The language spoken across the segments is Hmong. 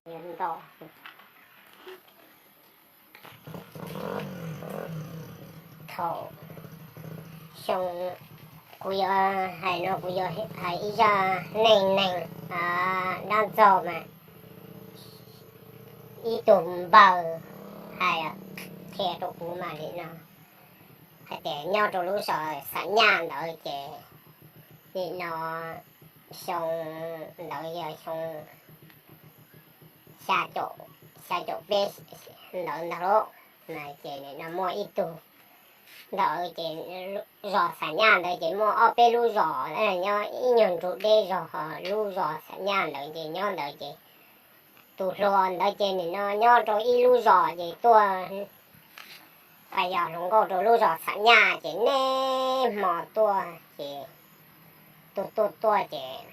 Ntau. Thaum xyoo, kuv yuav hais no, kuv yuav hais ib zaj neej neeg dab ntxaug mas ib tug npawg hais qhia rau kuv mas nim no hais tias nyob rau lub zos Xam Nyaj ntawd ces nim no xyoo ntawd yog xyoo xya caum peb ntawd ntag lauj. Ces nim no muaj ib tug ntawd ces zos Xam Nyaj ntawd ces muaj ob peb lub zos nyob ib nyuag nrug deb zog, lub zos Xam Nyaj ntawd ces nyob ntawd ces tus hluas ntawd ces nim no nyob rau ib lub zos ces tuaj pas yos hluas nkauj rau lub zos Xam Nyaj ces niaj hmo tuaj ces tuaj tuaj tuaj ces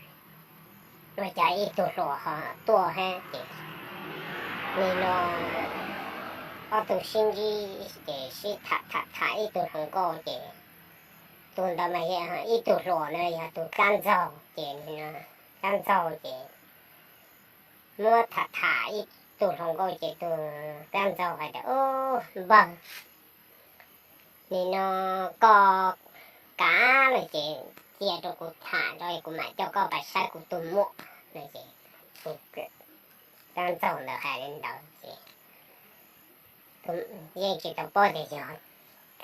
ua cas ib tug hluas ho tuaj thiab ces nim no ob tug sib ntsib ces sib tham tham tham ib tug hluas nkauj ces tus ntawd mas yog ib tug hluas na yog tus kab ntxaug ces nim no kab ntxaug ces muab tham tham ib tug hluas nkauj ces tus kab ntxaug hais tias, Ub, npawg, nim no koj kav lawm ces cia rau kuv tham tso kuv mam coj koj pais saib kuv tus muam no ces tus kab ntxaug ntawd hais li ntawd ces yeej tsis tau paub tias yog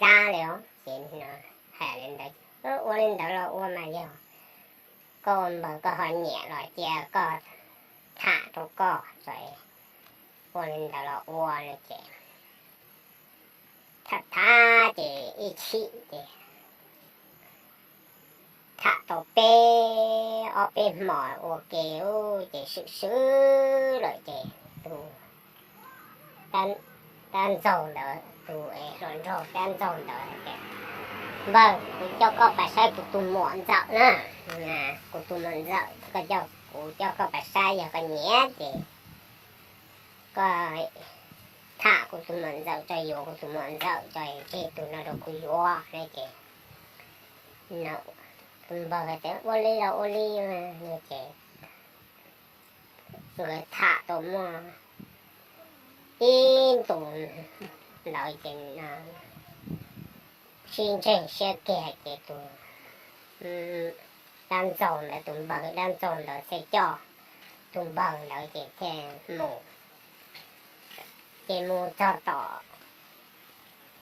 dab li os ces hais li ntawd, Ua li ntawd los ua mas yog koj ua npawg koj ho nyiam los cia koj tham rau koj tso, ua li ntawd los ua no ces tham tham ces ib chim ces tham tau peb ob peb hmos ua ke ces swm swm lawm ces tus dab ntxaug ntawd, tus es hluas nraug dab ntxaug ntawd tias, Npawg, kuv coj koj pais saib kuv tus muam ntxawm na, kuv tus muam ntxawm, kuv coj koj pais saib yog koj nyiam ces koj tham kuv tus muam ntxawm tso, yuav kuv tus muam ntxawm tso, tseg tus no rau kuv yuav no ces tus npawg tias, Ua li los ua li no ces nkawd tham tau muaj ib ntus ntawd ces sib ntseeg siab kiag ces tus dab ntxaug ntawd, tus npawg dab ntxaug ntawd thiaj coj tus npawg ntawd ces thiaj mus, ces mus txog tom,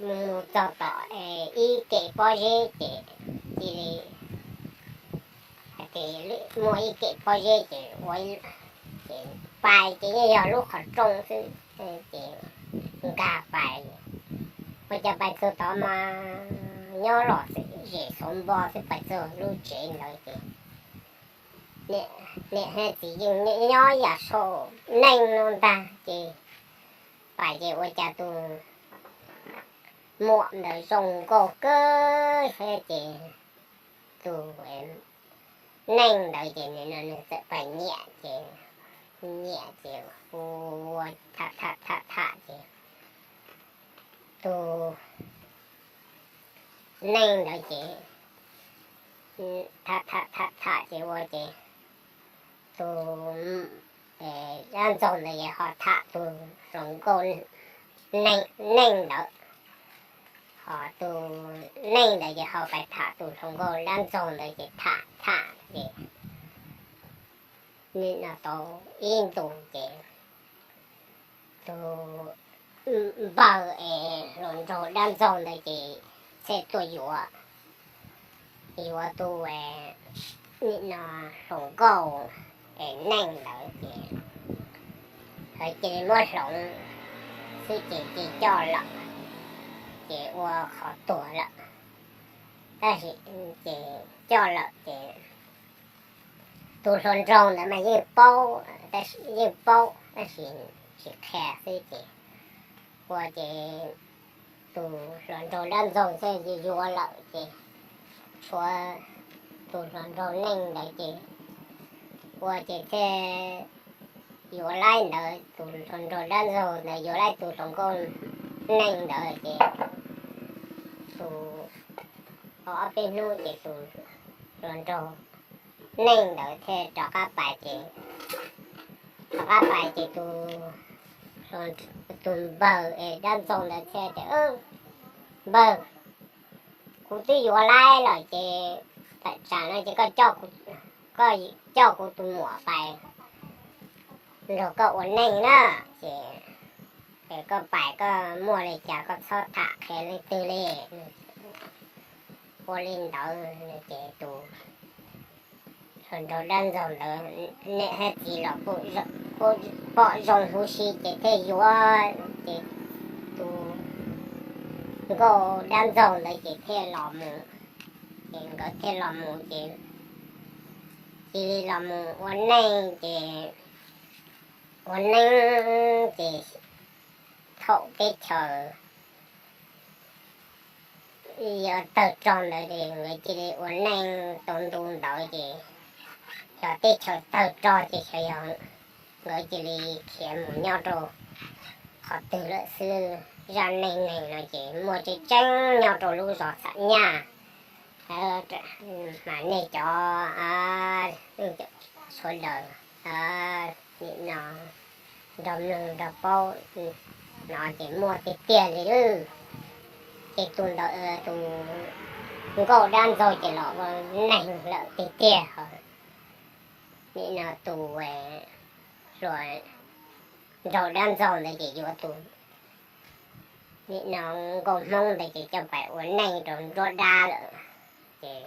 mus txog tom ib kem pob zeb ces cia li hais tias muaj ib kem pob zeb ces ua, ces pais ces yeej yog lub qhov rooj xwb ces nkag pais, ua cas pais txog tod mas nyob los xwb, zem xauv npo xwb, pais txog lub tsev ntawd ces niam txiv yeej nyob yam saum neej no ntag ces pais ces ua cas tus muam ntawd zoo nkauj kawg thiab ces tus neej ntawd ces nws txawm pais nyiam ces nyiam ces ua tham tham tham tham ces tus neej ntawd ces tham tham tham tham ces ua ces tus dab ntxaug ntawd ces ho tham tus hluas nkauj neej ntawd, ho tus neej ntawd ces ho pais tham tus hluas nkauj dab ntxaug ntawd ces tham tham ces nim no tau ib ntus ces tus npawg es hluas nraug dab ntxaug ntawd ces thiaj tuaj yuav, yuav tus nim no hluas nkauj es neej ntawd ces lawv cia li muab hloov xwb ces cia li coj lawm, ces ua qhov tuag lawm. Tab sis ces coj lawm ces tus hluas nraug ntawd mas yeej paub, tab sis yeej paub tab sis tsis qhia xwb ces ua ces tus hluas nraug dab ntxaug thiaj yuav lawm ces tshuav tus hluas nraug neej ntawd ces ua ces thiaj yuav laib ntawd, tus hluas nraug dab ntxaug ntawd yuav laib tus hluas nkauj neej ntawd ces tus, ob peb hnub ces tus hluas nraug neej ntawd thiaj rov qab pais ces Rov qab pais ces tus, tus npawg es dab ntxaug ntawd thiaj tias, Npawg, kuv twb yuav laib lawm ces tam tsam no ces koj coj kuv tus muam pais nrog koj ua neej na, ces koj pais koj muaj li cas koj txhob tham qhia leej twg li. Ua li ntawd ces tus nraug dab ntxaug ntawd niam thiab txiv los kuj pom zoo huv si ces thiaj yuav, ces tus nkauj dab ntxaug ntawd ces thiaj los mus, ces nkawd thiaj los mus ces cia li los mus ua neej ces ua neej ces thaum teb chaws yuav tawg rog ntawd ces nkawd cia li ua neej tau ntu ntawd ces yog teb chaws tawg rog ces xyov yog nkawd cia li khiav mus nyob rau qhov twg lawm xwb. Zaj neej neeg no ces muaj tseeb tseeb nyob rau lub zos Xam Nyaj, mas nej cov sawv daws nim no nrog mloog nrog paub no ces muaj tiag tiag li lawm. Ces tus ntawd tus nkauj dab ntxaug ces los ua neeg lawm tiag tiag. Nim no tus hluas nraug dab ntxaug ntawd ces yuav tus nim no nkauj Hmoob ntawd ces coj pais ua neej rau nruab dab lawm, ces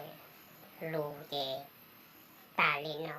lus ces tas li no.